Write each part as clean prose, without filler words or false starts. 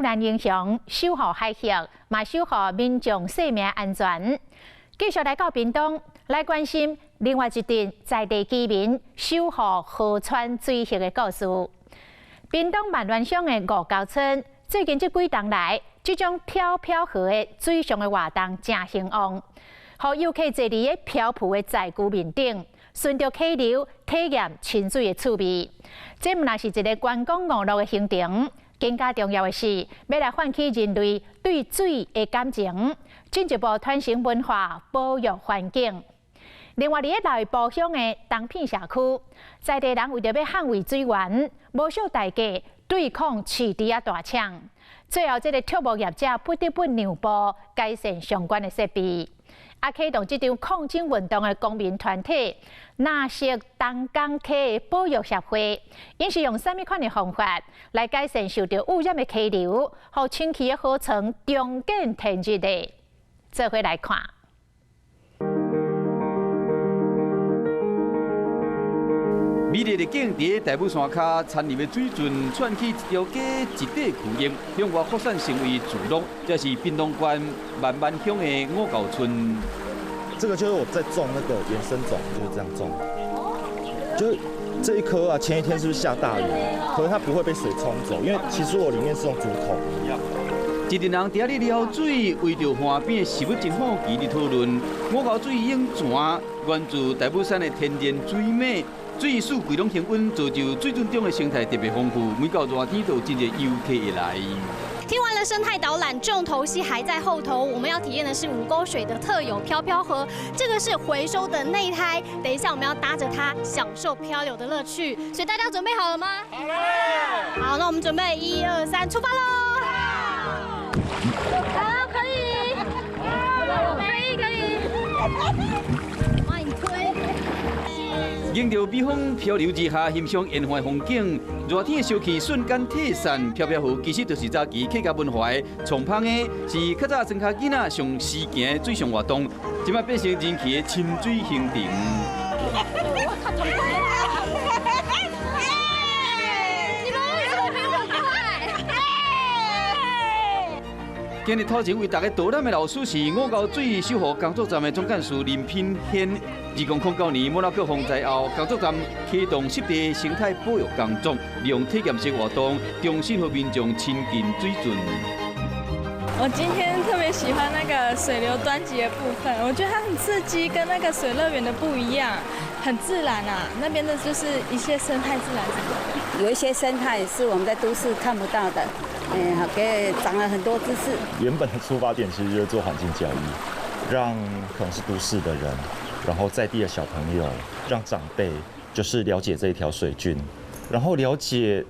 難英雄守護海峽，嘛守護民眾生命安全。繼續來到屏東，來關心另外一陣在地居民守護河川水域的故事。屏東萬巒鄉的五溝村，最近這幾冬來，這種飄飄河的水上的活動誠興旺，予遊客坐佇咧漂浮的載具面頂，順著溪流體驗親水的趣味。這毋但是一个觀光娛樂的行程。更加重要的是，欲來喚起人類對水的感情，進一步傳承文化、保育環境。另外，佇咧內埔鄉的東片社區，在地人為著欲捍衛水源，無惜代價對抗飼豬仔大廠，最後這个畜牧業者不得不讓步，改善相關的設備。啊，啟動這場抗爭運動的公民團體，藍色東港溪保育協會，𪜶是用啥物款的方法來改善受著污染的溪流，予清氣的河床重見天日的？做伙來看。美麗的景佇大武山跤，田裡的水圳串起一條街一塊區域，向外擴散成為聚落。這是屏東縣萬巒鄉的五溝村。這個就是我在種那個原生種，就是這樣種。就這一棵啊，前一天是不是下大雨？可是它不會被水沖走，因為其實我裡面是用竹筒。一陣人佇遐咧撩水，圍著岸邊的食物真好奇佇討論。五溝水湧泉源自大武山的天然水脈。水四季攏恆溫，造就水圳中的生態特別豐富。每到熱天，都有真濟遊客會來。聽完了生態導覽，重頭戲還在後頭。我們要體驗的是五溝水的特有飄飄河，這個是回收的內胎。等一下我們要搭著它，享受漂流的樂趣。所以大家準備好了嗎？好了。好，那我們準備一二三，出發嘍！好，可以，可以，可以。幫你推。迎著美風漂流之下，欣賞沿岸風景。熱天的燒氣瞬間退散，飄飄河其實就是早期客家文化的創芳的，是較早莊跤囡仔上時行的水上活動，這擺變成人氣的親水行程。你們為什麼比我快？今日頭前為大家導覽的老師是五溝水守護工作站的總幹事林品軒。2009年莫拉克風災後，工作站啟動濕地生態保育工作，利用體驗式活動，重新予民眾親近水圳。我今天特別喜歡那個水流湍急的部分，我覺得它很刺激，跟那個水樂園的不一樣，很自然啊。那邊的就是一些生態自然什麼的，有一些生態是我們在都市看不到的，嗯，給長了很多知識。原本的出發點其實就是做環境教育，讓可能是都市的人，然後在地的小朋友，讓長輩就是了解這一條水圳，然後了解，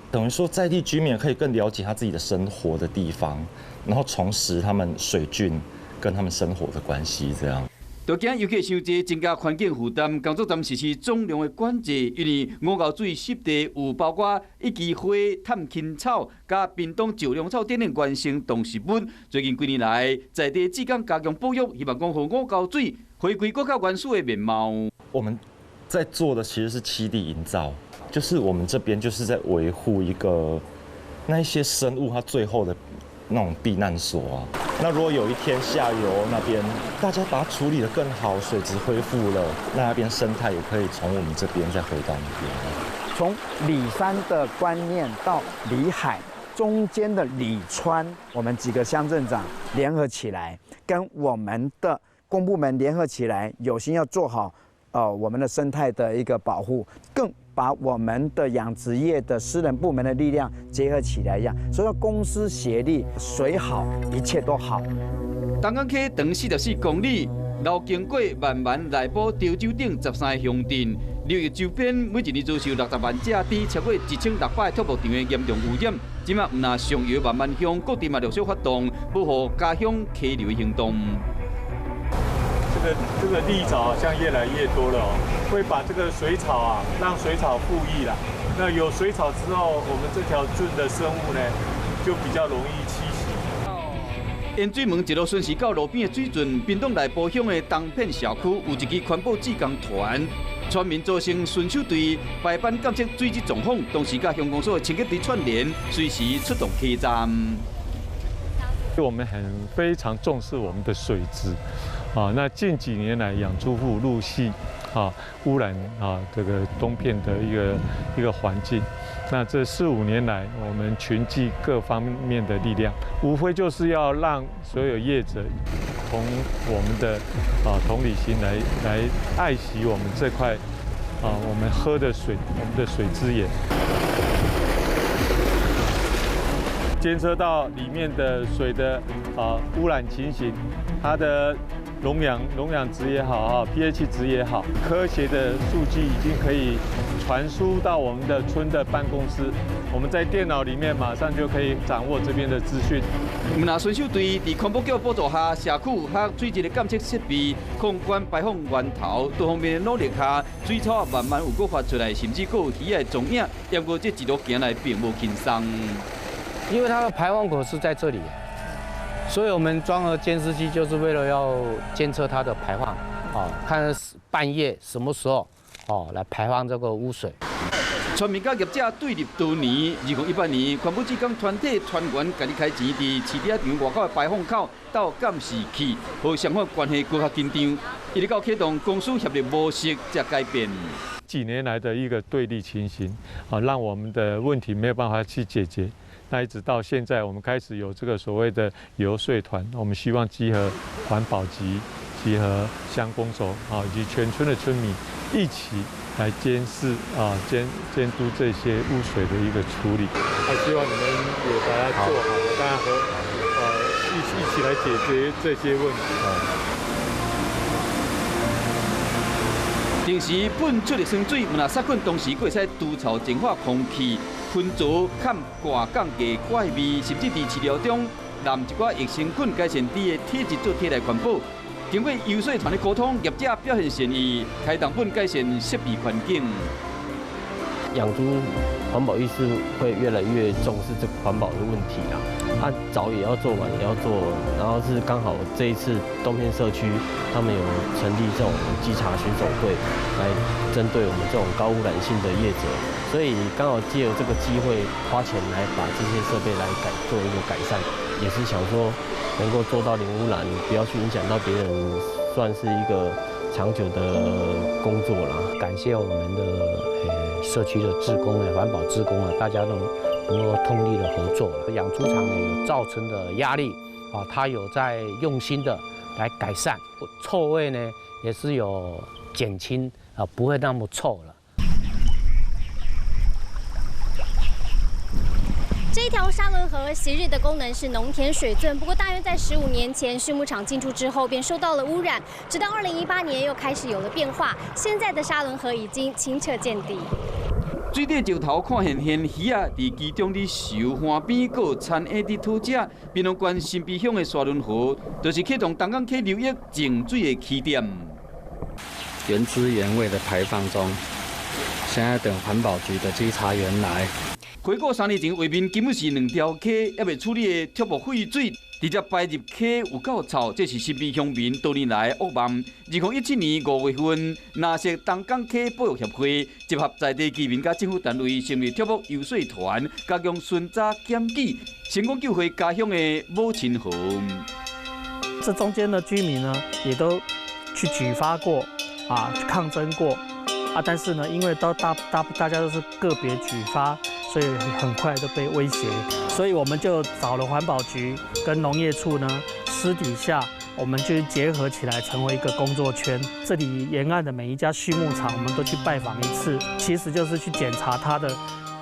等於說在地居民可以更了解他自己的生活的地方，然後重拾他們水圳跟他們生活的關係，這樣。就驚遊客傷濟，增加環境負擔，工作站實施總量的管制。因為五溝水濕地有包括一枝花、探芹草、佮屏東石龍草等等原生動植物。最近幾年來，在地志工加強保育，希望講予五溝水回歸閣較原始的面貌。我們在做的其實是棲地營造，就是我們這邊就是在維護一個那一些生物它最後的那種避難所啊。那如果有一天下游那邊大家把它處理得更好，水質恢復了，那邊生態也可以從我們這邊再回到那邊。從里山的觀念到里海中間的里川，我們幾個鄉鎮長聯合起來，跟我們的公部門聯合起來，有心要做好我們的生態的一個保護，更把我們的養殖業的私人部門的力量結合起來一樣，所以說公私協力，水好，一切都好。東港溪長44公里，流經過萬巒、內埔、潮州等13個鄉鎮，流域周邊每一年遭受60萬隻豬、超過1600個畜牧場的嚴重污染。這擺毋但上游萬巒鄉各地嘛陸續發動保護家鄉溪流行動。這個綠藻好像越來越多了哦，會把這個水草啊，讓水草復育啦。那有水草之後，我們這條圳的生物呢，就比較容易棲息。淹水門一路順勢到路邊的水圳，屏東內埔鄉的東片社區有一支環保志工團，村民组成巡守队，排班监测水质状况，同时佮乡公所的清洁队串联，随时出动溪站。我们很非常重视我们的水质，啊，那近几年来养猪户陆续污染这个东片的一个环境，那这四五年来，我们群聚各方面的力量，无非就是要让所有业者从我们的同理心来爱惜我们这块我们喝的水，我们的水资源。监测到里面的水的污染情形，它的溶氧值也好啊，pH 值也好，科学的数据已经可以传输到我们的村的办公室，我们在电脑里面马上就可以掌握这边的资讯。毋但巡守队伫环保局补助下，社区和水质的监测设备、控管排放源头多方面的努力下，水草慢慢有阁发出来，甚至阁有鱼仔的踪影。不过这一路行来并无轻松。因为它的排放口是在这里，所以我们装了监视器，就是为了要监测它的排放，哦，看半夜什么时候，哦，来排放这个污水。村民佮业者对立多年，2018年，环保志工团体团员家己开钱，伫饲猪场外口的排放口斗监视器，予双方关系阁较紧张，一直到启动公私协力模式才改变。几年来的一个对立情形，啊，让我们的问题没有办法去解决。那一直到现在，我们开始有这个所谓的游说团，我们希望集合环保局、集合乡公所啊，以及全村的村民一起来监视啊、监督这些污水的一个处理。还希望你们也把它做好，大家和一起来解决这些问题。定时喷出的酸水，毋但杀菌，同时阁会使除臭、净化空气、喷浊、抗挂降低怪味，甚至伫饲料中淋一寡益生菌，改善猪的体质，做体内环保。经过游说团的沟通，业者表现善意，开动本改善设备环境。养猪环保意识会越来越重视这个环保的问题啦。他早也要做，晚也要做，然后是刚好这一次东片社区他们有成立这种稽查巡守队，来针对我们这种高污染性的业者，所以刚好借由这个机会花钱来把这些设备来做一个改善，也是想说能够做到零污染，不要去影响到别人，算是一个长久的工作啦。感谢我们的社区的志工啊，环保志工啊，大家都能够通力的合作。养猪场呢有造成的压力啊，他有在用心的来改善，臭味呢也是有减轻啊，不会那么臭了。这条沙仑河昔日的功能是农田水圳，不过大约在15年前，畜牧场进驻之后便受到了污染，直到2018年又开始有了变化。现在的沙仑河已经清澈见底。水底石头看现现，鱼仔伫其中伫游，岸边阁有田鸭伫讨食。屏东县新埤乡的沙仑河，就是启动东港溪流域净水的起点。原汁原味的排放中，现在等环保局的稽查员来。回顾3年前，画面根本是两条溪，犹未处理的畜牧废水直接排入溪，有够臭。这是新埤乡民多年来的噩梦。2017年5月份，南势东港溪保育协会集合在地居民佮政府单位，成立畜牧游说团，加强巡查检举，成功救回家乡的母亲河。这中间的居民呢，也都去举发过，啊，抗争过，啊，但是呢，因为都大大大家都是个别举发。所以很快就被威胁，所以我们就找了环保局跟农业处呢，私底下我们就结合起来，成为一个工作圈。这里沿岸的每一家畜牧场，我们都去拜访一次，其实就是去检查它的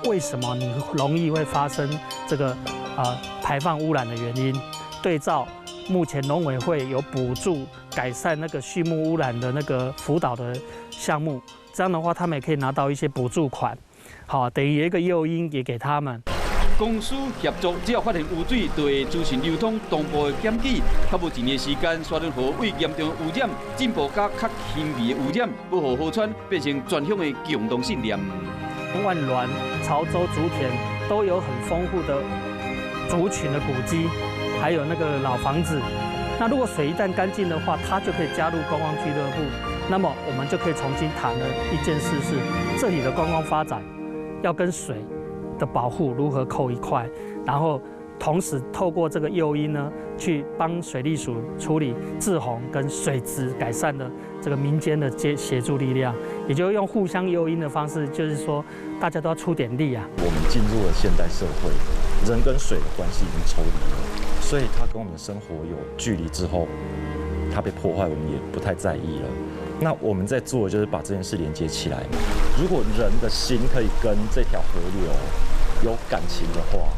为什么你容易会发生这个排放污染的原因，对照目前农委会有补助改善那个畜牧污染的那个辅导的项目，这样的话他们也可以拿到一些补助款。好，等于一个诱因也给他们。公私协作，只要发现污水，就会资讯流通，同步的检举。较无一年时间，沙仑河为严重污染进步到较轻微的污染，欲予河川变成全乡的共同信念。万峦、潮州、竹田都有很丰富的族群的古迹，还有那个老房子。那如果水一旦干净的话，它就可以加入观光俱乐部。那麼我們就可以重新談的一件事是，這裡的觀光發展要跟水的保護如何扣一塊，然後同時透過這個誘因呢，去幫水利署處理滯洪跟水質改善的這個民間的協助力量，也就用互相誘因的方式，就是說大家都要出點力啊。我們進入了現代社會，人跟水的關係已經抽離了，所以它跟我們的生活有距離之後，它被破壞，我們也不太在意了。那我們在做的就是把這件事連接起來。如果人的心可以跟這條河流有感情的話，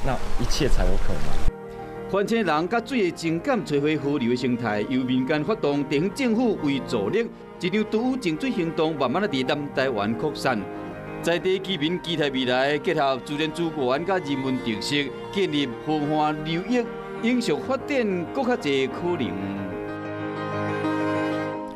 那一切才有可能。番青人佮水的情感，摧毀河流的生態，由民間發動，地方政府為助力，一場島嶼淨水行動，慢慢仔佇南台灣擴散。在地居民期待未來，結合自然資源佮人文特色，建立河岸流域永續發展，閣較濟可能。